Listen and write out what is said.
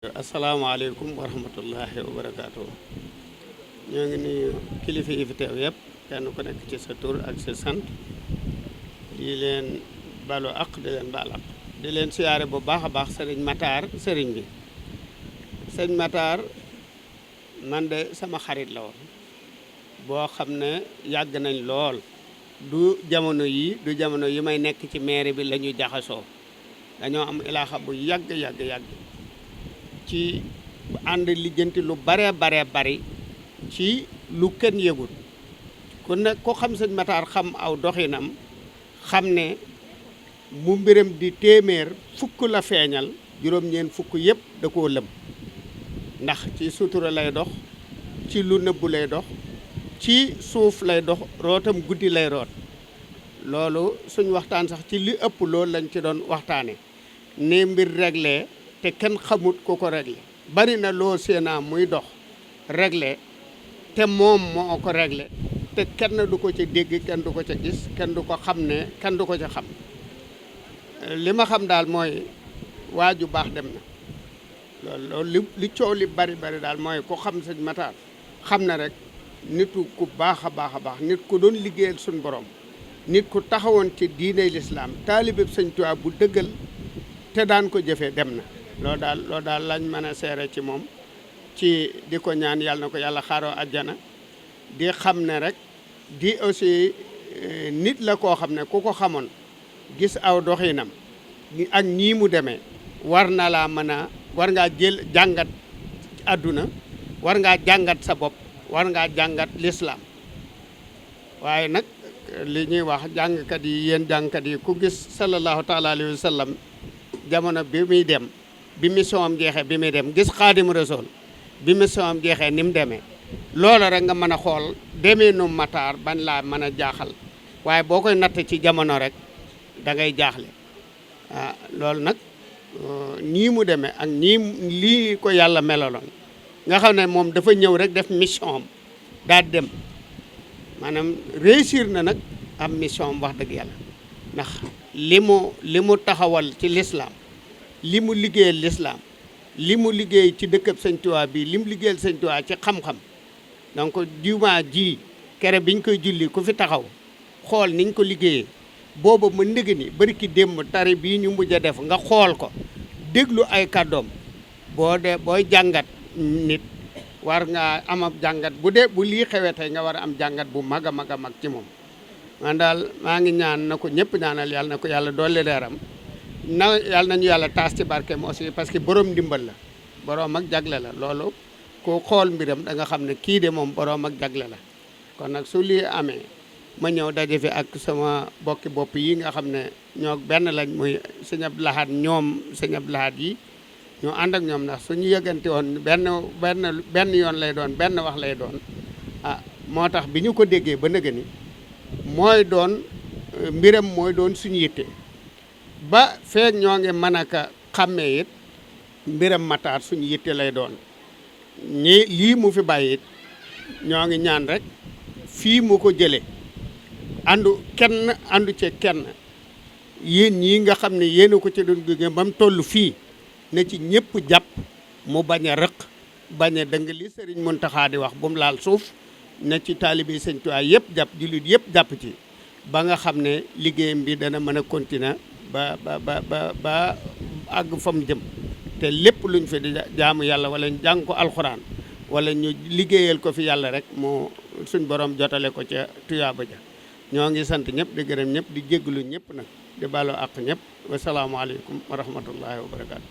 asalaamaaleykum wa rahmatullahi wa barakaatu. ñoo ngi nuyu kilifa yi fi teew yëpp kenn ku nekk ci sa tur ak sa sant di leen balu ak di leen baal ak di leen siyaare bu baax a baax sëriñ Matar sëriñ bi sëriñ Matar man de sama xarit la woon boo xam ne yàgg nañ lool du jamono yi may nekk ci mairie bi la ñu jaxasoo dañoo am ilaaxa bu yàgg ci ànd lijjanti lu bare bari ci lu kenn yëgul ku ne ko xam sëñ Matar xam aw doxinam xam ne mu mbiram di téeméer fukk la feeñal juróom-ñeent fukk yëpp da koo lëm ndax ci sutura lay dox ci lu nëbbu lay dox ci suuf lay dox rootam guddi lay root loolu suñ waxtaan sax ci li ëpp loolu lañ ci doon waxtaane ne mbir réglé te kenn xamut ku ko réglé bari na loo séenaa muy dox réglé te moom moo ko réglé te kenn du ko ca dégg kenn du ko ca gis kenn du ko xam ne kenn du ko ca xam li ma xam daal mooy waa ju baax dem na loolu li coow li bari daal mooy ku xam sëñ Matar xam na rek nitu ku baax a baax nit ku doon liggéeyal suñ borom nit ku taxawoon ci diiney lislaam taalibeb sëñ Tuubaa bu dëggal te daan ko jëfee dem na loolu daal lañ mën a seere ci moom ci di ko ñaan yàlla na ko yàlla xaaroo àjjana di xam ne rek di aussi nit la koo xam ne ku ko xamoon gis aw doxinam ak ñii mu demee war ngaa jël jàngat àdduna war ngaa jàngat sa bopp war ngaa jàngat lislaam waaye nag li ñuy wax jàngkat yi yéen jàngkat yi ku gis sallallahu taala alayhi wa sallam jamono bi muy dem bi mission am jeexee bi muy dem gis xaadim rasul bi mission am jeexee ni mu demee loolu rek nga mën a xool demee nu Matar ban laa mën a jaaxal waaye boo koy natt ci jamono rek da ngay jaaxle loolu nag nii mu demee ak nii lii ko yàlla melaloon nga xam ne moom dafa ñëw rek def mission am daa dem maanaam réussir na nag am mission am wax dëgg yàlla ndax li mu taxawal ci lislaam li mu liggéeyal lislaam li mu liggéey ci dëkkab sëñ Tuubaa bi li mu liggéeyal sëñ Tuubaa ci xam-xam donc jumaa ji kere biñ koy julli ku fi taxaw xool niñ ko liggéeyee booba ma ndëgg ni bari ki démb tari bii ñu mujj a def nga xool ko déglu ay kàddoom booy jàngat nit war nga am ab jàngat bu lii xewee tey nga war a am jàngat bu mag a mag ci moom man daal maa ngi ñaan na ko ñëpp ñaanal yàlla na ko yàlla dolli leeram yàlla nañu yàlla taas ci barkeem aussi parce que borom ndimbal la borom ak jagle la loolu ku xool mbiram da nga xam ne kii de moom borom ak jagle la kon nag su lii amee ma ñëw daje fi ak sama bokki bopp yi nga xam ne ñoo benn lañ muy sëñ Abdou Lahad ñoom sëñ Abdou Lahad yi ñoo ànd ak ñoom ndax suñu yëgante woon benn yoon lay doon benn wax lay doon moo tax bi ñu ko déggee ba nëga ni mooy doon mbiram mooy doon suñu yitte ba feeg ñoo ngi mën a ka xàmmee it mbiram Matar suñu yitte lay doon lii mu fi bàyyi it ñoo ngi ñaan rek fii mu ko jëlee andu ci kenn yéen ñii nga xam ne yéen a ko ci doon gunge ba mu toll fii ne ci ñëpp jàpp mu bañ a rëq bañ a dëng li sëriñ Muntaxa di wax bu mu laal suuf ne ci taalibe sëñ Tuubaa yëpp jàpp jullit yëpp jàpp ci ba nga xam ne liggéeyam bi dana mën a continuer ba àgg fa mu jëm te lépp luñ fi di jaamu yàlla wala ñu jàng ko alxuraan wala ñu liggéeyal ko fi yàlla rek moo suñ borom jotale ko ca tuyaaba ja ñoo ngi sant ñëpp di gërëm ñëpp di jégglu ñëpp nag di baalu àq ñëpp wasalaamaaleykum wa rahmatullahi wa barakaatu.